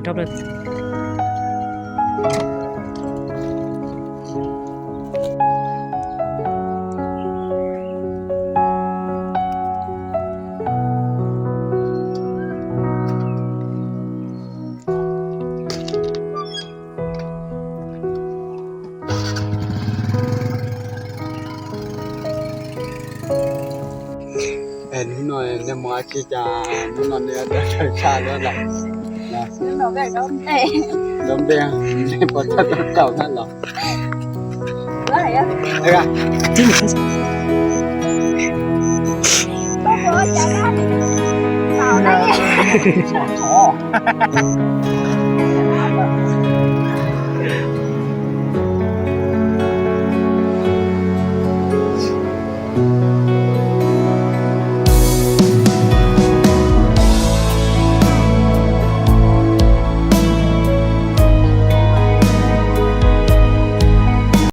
rau plaws. Hnub no nej mus dab tsi cas hnub no nej dawb tsawv tshaj luaj los? Dob nplej, nej puas tau dob kaum na los?